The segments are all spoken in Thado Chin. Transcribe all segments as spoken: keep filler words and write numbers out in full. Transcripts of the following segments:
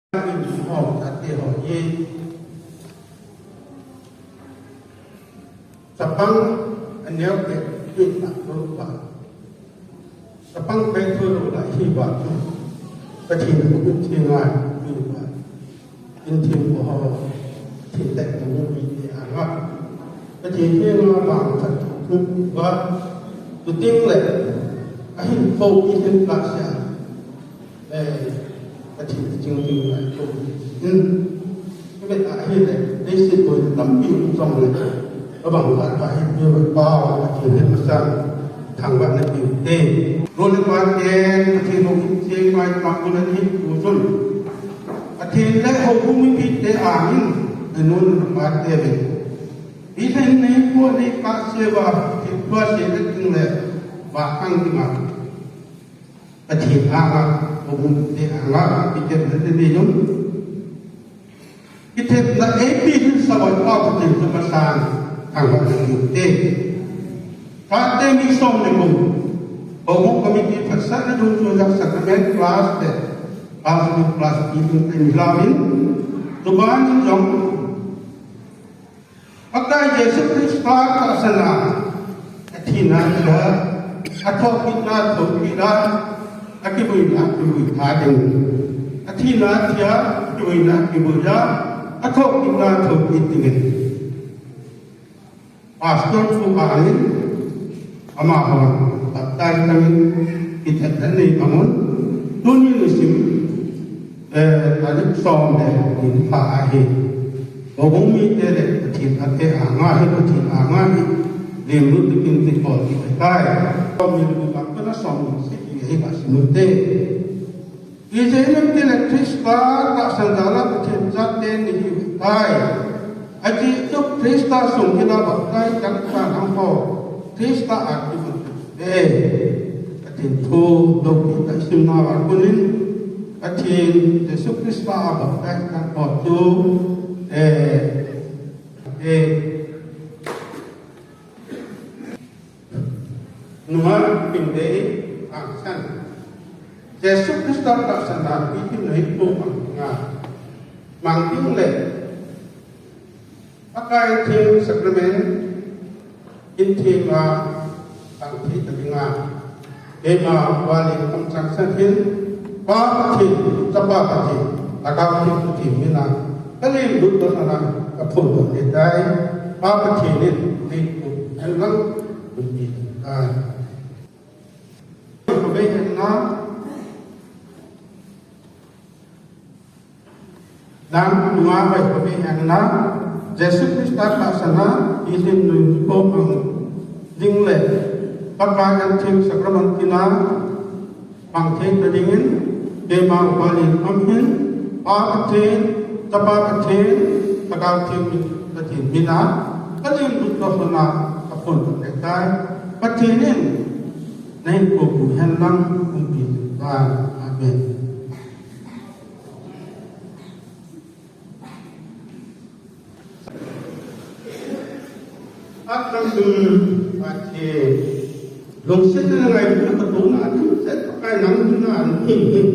Hom tate ho hi chapang aneo te, kin ta tu pa. Chapang pe tu lo la hi ba tu. Pathen ku thing ngai tu ba. In thim ko ho. Thim te ko mu bi te a nga. Pathen thing nga ba ta tu ba. Tu ting le. A hin ko ki hin ka sia. Eh, Pathen ching ching lai ko. Hmm. Ka vet a hi le, leiset boi tampi um jong le. Ka bang ka ta hi, pi pa, Pathen hi masang thangvah na pi te. Nu le pa te, Pathen hou in ching mai pa ko na ni ko jong. Pathen le houbung mipi te a hin, nu le pa te ve. I len nei ko nei ka se va, ki pa se le ting le, va kang ki ma. Pathen anga, houbung te anga, kitepna te nei jong. Kitepna eipi hin sa va pa Pathen chu masang thangvah na pi te. Pate mi som le ko. Houbung committee phatsahna dungjuiya sacrament class te. Counseling class pi ding te ni lauvin. Tuban in jong. Pakai Jesu Christa tahsan a, athina thia, athohgimna thopina, akivuina kivui tha ding. Athina thia, akivuina kivui a, athohgimna thopina ding. Pastor chu ahin, amahon baptize nangin, kitepna nei mang un, tuni nisim, eh, tarik som le ni pha ahi. Houbung mite le Pathen ate anga hi, Pathen anga hi, lemlut takin kikol kit tai. Som ni le gup a kona som ni le sagi hi kasim u hite. Ijeh inem itile Christa tahsan jal a Pathen chate nahiu tai. Ajeh chu Christa sung gil a baptize chang tha nangho Christa a kimu te. Pathen thu loupi tah simna a konin Pathen Jesu Christa a baptize chang ho chu, eh, eh, Nunga pindei a san. Jesu Christa tahsan a ipi nahi pu mang nga. Mang ding le. Pakai theng sacrament in theng a, tang thei ta ding a. Keima vale kamchang san hin, Pa Pathen, Chapa Pathen, Lhagao Theng Pathen mina, kalemlut doh lhona, kaphondoh kit tai, Pa Pathen in, nei pu hen lang, pu pi tai. Kavei hen lang, Nang nunga vai kavei hen lang, Jesu Christa tahsan a, i lhin nui ko mang ding le, Pakai an theng sacrament tina, mang thei ta dingin, keima upa lin am hin, Pa Pathen, Chapa Pathen, Lhagao Theng Pathen mina, kalemlut doh lhona, kaphondoh kit tai, Pathen in, nahin pu pu hen lang, umpi tai. Amen. Atlam dum ati lungset na ngailutna katona athemset Pakai nang dina atheng hin.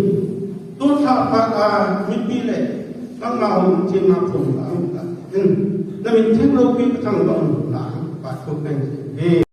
Tun thapha a mipi le nangma hung theng a phong la hung la. Namin theng loupi kathangvah un la. Pathu kahin sei e.